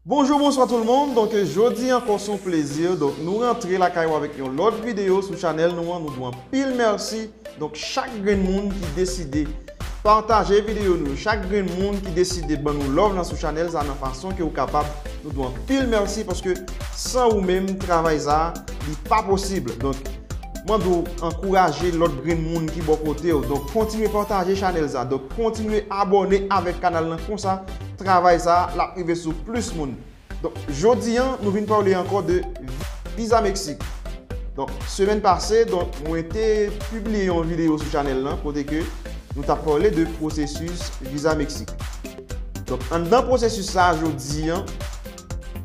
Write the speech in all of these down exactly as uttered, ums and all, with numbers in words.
Bonjou, bonswa tout le monde. Donk, jodi ankò se yon plezi. Donk, nou rantre lakay ou avèk yon lòt videyo sou chanèl nou an. Nou di w anpil mèsi. Donk, chak grenn moun ki deside pataje videyo nou, chak grenn moun ki deside ban nou love nan sou chanèl sa nan fason ke ou kapab, nou di w anpil mèsi paske san ou menm, travay sa, li pa posib. Donk, mwen di w ankouraje lòt grenn moun ki bò kote w. Donk, kontinye pataje chanèl sa. Donk, kontinye abòne avèk kanal lan konsa, travay sa, l ap rive sou plis moun. Donk, jodi an, nou vin pale ankò de viza Meksik. Donk, semèn pase, donk, mwen te pibliye yon videyo sou chanèl lan, kote ke nou t ap pale de pwosesis viza Meksik. Donk, anndan pwosesis sa a jodi an,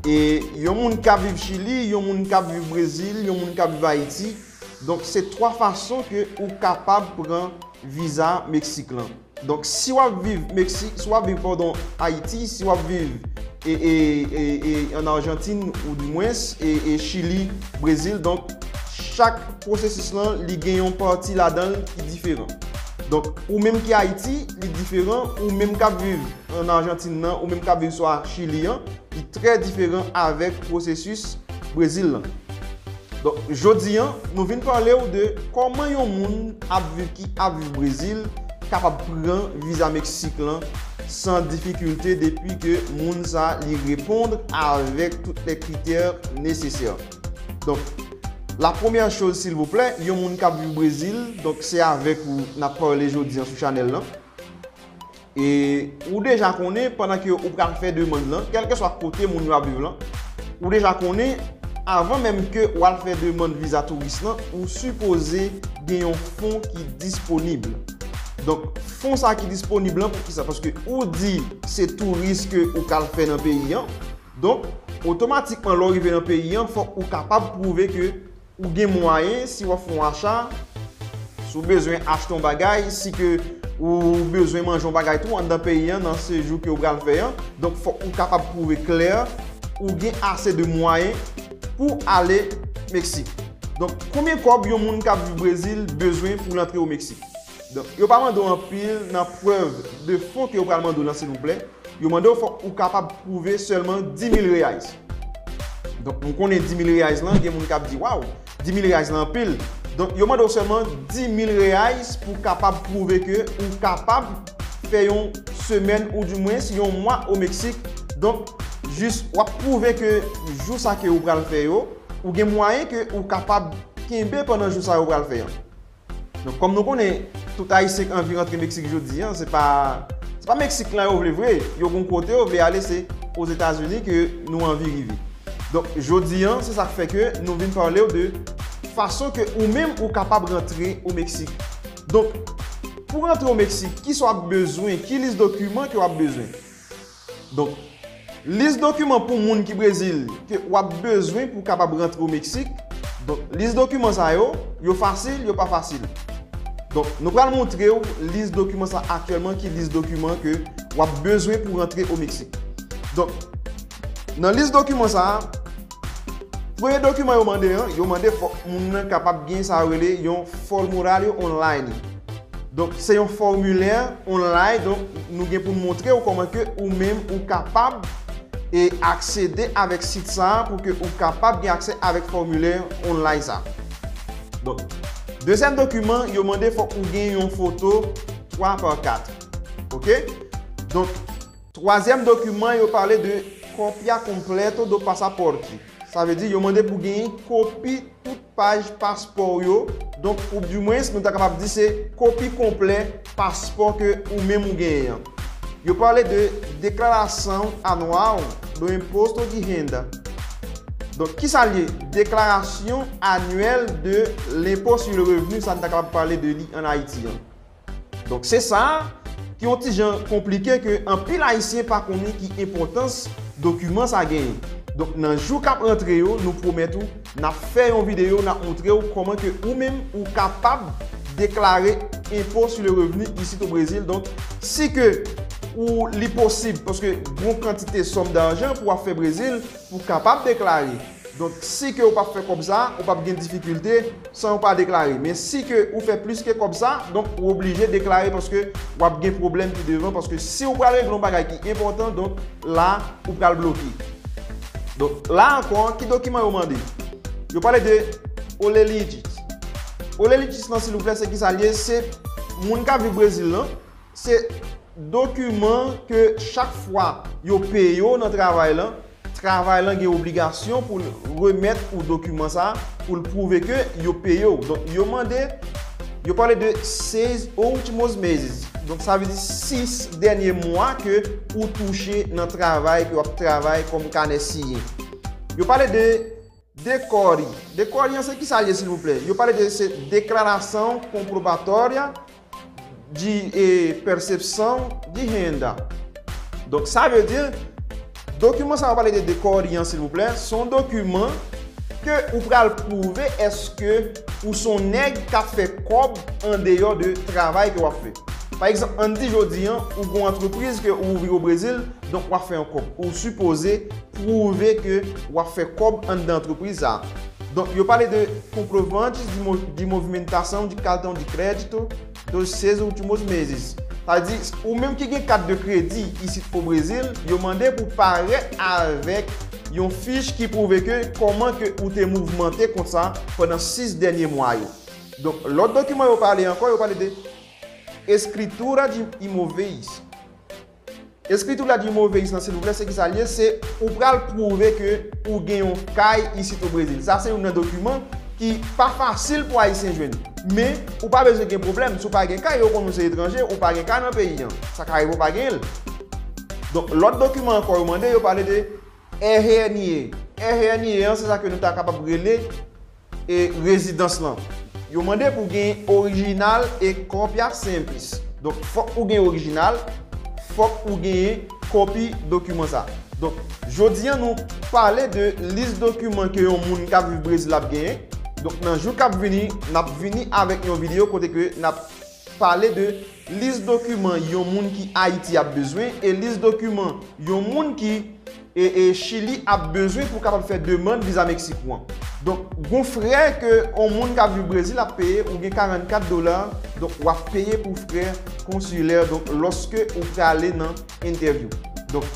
e yon moun k ap viv Chili, yon moun k ap viv Brezil, yon moun k ap viv Ayiti. Donk, se twa fason ke ou kapab pran viza Meksik lan. Donk, si w ap viv Meksik, si w ap viv, padon, Ayiti, si w ap viv e, e, e, e, ann Ajantin, ou dimwens, e, e Chili, Brezil, donk, chak pwosesis lan, li gen yon pati ladan l ki diferan. Donk, ou menm ki Ayiti, li diferan, ou menm k ap viv ann Ajantin nan, ou menm k ap viv swa Chili an, li trè diferan avèk pwosesis Brezil lan. Donk, jodi an, nou vin pale w de kòman yon moun ap viv, ki ap viv Brezil, kapab pran viza Meksik lan san difikilte depi ke moun sa li reponn avèk tout lè kritè nesesè. Donk, la premyè choz, silvouplè, yon moun k ap viv Brezil, donk se avèk ou n ap pale jodi an sou chanèl lan. E ou deja konnen, pandan ke ou pral fè demann lan, kèlkeswa kote moun yo ap viv lan, ou deja konnen, avan menm ke w al fè demann viza touris lan, ou sipoze gen yon fon ki disponib. Donk, fon sa ki disponib lan, poukisa? Paske ou di se touris ke ou pral fè nan peyi an, donk, otomatikman, lè w rive nan peyi an, fòk ou kapab pwouve ke ou gen mwayen, si w ap fè yon acha, si w bezwen achte yon bagay, si ke ou bezwen manje yon bagay tou anndan peyi an, nan sejou ke w pral fè an, donk, fòk ou kapab pwouve klè ou gen ase de mwayen pou ale Meksik. Donk, konbyen kòb yon moun k ap viv Brezil bezwen pou l antre o Meksik? Donk, yo pa mande w anpil nan prèv de fon ke yo pral mande w lan, silvouplè. Yo mande w fòk ou kapab pwouve sèlman dis mil reais. Donk, m konnen dis mil reais lan, gen moun k ap di, "Waw, dis mil reais lan anpil." Donk, yo mande w sèlman dis mil reais pou w kapab pwouve ke ou kapab fè yon semèn oudimwens yon mwa o Meksik. Donk, jis w ap pwouve ke jou sa ke ou pral fè yo, ou gen mwayen ke ou kapab kenbe pandan jou sa yo pral fè an. Donk, kòm nou konnen, tout Ayisyen k anvi rantre Meksik jodi an, se pa, se pa Meksik lan yo vle vre. Yo gon kote yo vle ale, se Ozetazini ke nou anvi rive. Donk, jodi an, se sa k fè ke nou vin pale w de fason ke ou menm ou kapab rantre o Meksik. Donk, pou rantre o Meksik, kisa w ap bezwen? Ki lis dokiman ke w ap bezwen? Donk, lis dokiman pou moun ki Brezil ke w ap bezwen pou w kapab rantre o Meksik. Donk, lis dokiman sa yo, yo fasil, yo pa fasil. Donk, nou pral montre w lis dokiman sa aktyèlman, ki lis dokiman ke w ap bezwen pou w rantre o Meksik. Donk, nan lis dokiman sa a, premye dokiman yo mande an, yo mande fòk moun nan kapab gen sa yo rele yon formulario online. Donk, se yon fòmilè online. Donk, nou gen pou n montre w kòman ke ou menm ou kapab e aksede avèk sit sa a pou ke ou kapab gen aksè avèk fòmilè online sa. Donk, dezyèm dokiman, yo mande fòk ou gen yon foto twa pa kat. Oke? Donk, twazyèm dokiman, yo pale de cópia completa do passaporte. Sa vle di, yo mande pou gen kopi tout paj paspò w yo. Donk, oudimwens, nou ta kapab di se kopi konplè paspò ke ou menm ou genyen an. Yo pale de declaração anual do imposto de renda. Donk, kisa l ye? Déclaração anual de l'imposto sur le revenu, sa n ta kapab pale de li ann Ayiti an. Donk, se sa ki yon ti jan konplike ke anpil Ayisyen pa konnen ki enpòtans dokiman sa genyen. Donk, nan jou k ap rantre yo, nou pwomèt ou, n ap fè yon videyo, n ap montre w kòman ke ou menm ou kapab deklare impôt sur le revenu isit o Brezil. Donk, si ke ou li posib, paske gon kantite sòm dajan pou w ap fè Brezil, pou w kapab deklare. Donk, si ke ou p ap fè kòb sa, ou p ap gen difikilte san ou pa deklare. Men si ke ou fè plis ke kòb sa, donk ou oblije deklare paske w ap gen pwoblèm pi devan, paske si ou pral regle yon bagay ki enpòtan, donk la, ou pral bloke. Donk, la ankò, ki dokiman yo mande? Yo pale de Olelitis. Olelitis lan, silvouplè, se ki sa l ye? Se moun k ap viv Brezil lan, se dokiman ke chak fwa yo peye w nan travay lan, travay lan gen obligasyon pou l remèt ou dokiman sa a, pou l pwouve ke yo peye w. Donk, yo mande, yo pale de seis últimos meses. Donk, sa vle di sis dènye mwa ke ou touche nan travay ke w ap travay kòm kanè siyen. Yo pale de DECORE. DECORE an, se ki sa l ye, silvouplè? Yo pale de se declaração comprobatória de, eh, percepção de renda. Donk, sa vle di, dokiman sa yo pale de DECORE an, silvouplè, se yon dokiman ke ou pral pwouve èske ou se yon nèg k ap fè kòb andeyò de travay ke w ap fè. Pa egzanp, ann di jodi an, ou gen yon antrepriz ke ou ouvri o Brezil, donk w ap fè yon kòb. Ou sipoze pwouve ke w ap fè kòb anndan antrepriz sa a. Donk, yo pale de comprovante de mo-, de movimentação de cartão de crédito dos seis últimos meses. Sa vle di, ou menm ki gen kat de kredi isit o Brezil, yo mande pou parèt avèk yon fich ki pwouve ke kòman ke ou te mouvmante kont sa pandan sis dènye mwa yo. Donk, lòt dokiman yo pale ankò, yo pale de escritura de imóveis. Escritura de imóveis lan, silvouplè, se ki sa l ye? Se ou pral pwouve ke ou gen yon kay isit o Brezil. Sa se youn nan dokiman ki pa fasil pou Ayisyen jwenn. Men, ou pa bezwen gen pwoblèm. Si w pa gen kay, yo konn ou se etranje, ou pa gen kay nan peyi an. Sa ka rive w pa genyen l. Donk, lòt dokiman ankò yo mande, yo pale de R N I E. R N I E an, se sa ke nou ta kapab rele e rezidans lan. Yo mande pou gen orijinal e kòpya senplis. Donk, fòk ou gen orijinal, fòk ou genyen kòpi dokiman sa. Donk, jodi an, nou pale de lis dokiman ke yon moun k ap viv Brezil ap genyen. Donk, nan jou k ap vini, n ap vini avèk yon videyo kote ke n ap pale de lis dokiman yon moun ki Ayiti ap bezwen e lis dokiman yon moun ki e, e Chili ap bezwen pou kapab fè demann viza Meksik ou an. Donk, gon frè ke yon moun k ap viv Brezil ap peye, ou gen karannkat dola, donk w ap peye pou frè konsilè, donk lòske ou prale nan entèvyou. Donk,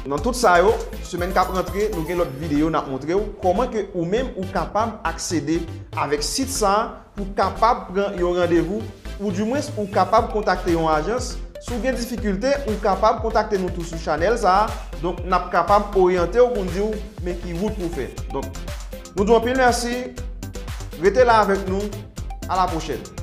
nan tout sa yo, semèn k ap rantre, nou gen lòt videyo n ap montre w kòman ke ou menm ou kapab aksede avèk sit sa a pou kapab pran yon randevou, oudimwens ou kapab kontakte yon ajans. Si w gen difikilte, ou kapab kontakte nou tou sou chanèl sa a. Donk, n ap kapab oryante w pou n di w men ki wout pou w fè. Donk, nou di w anpil mèsi. Rete la avèk nou. A la pwochèn.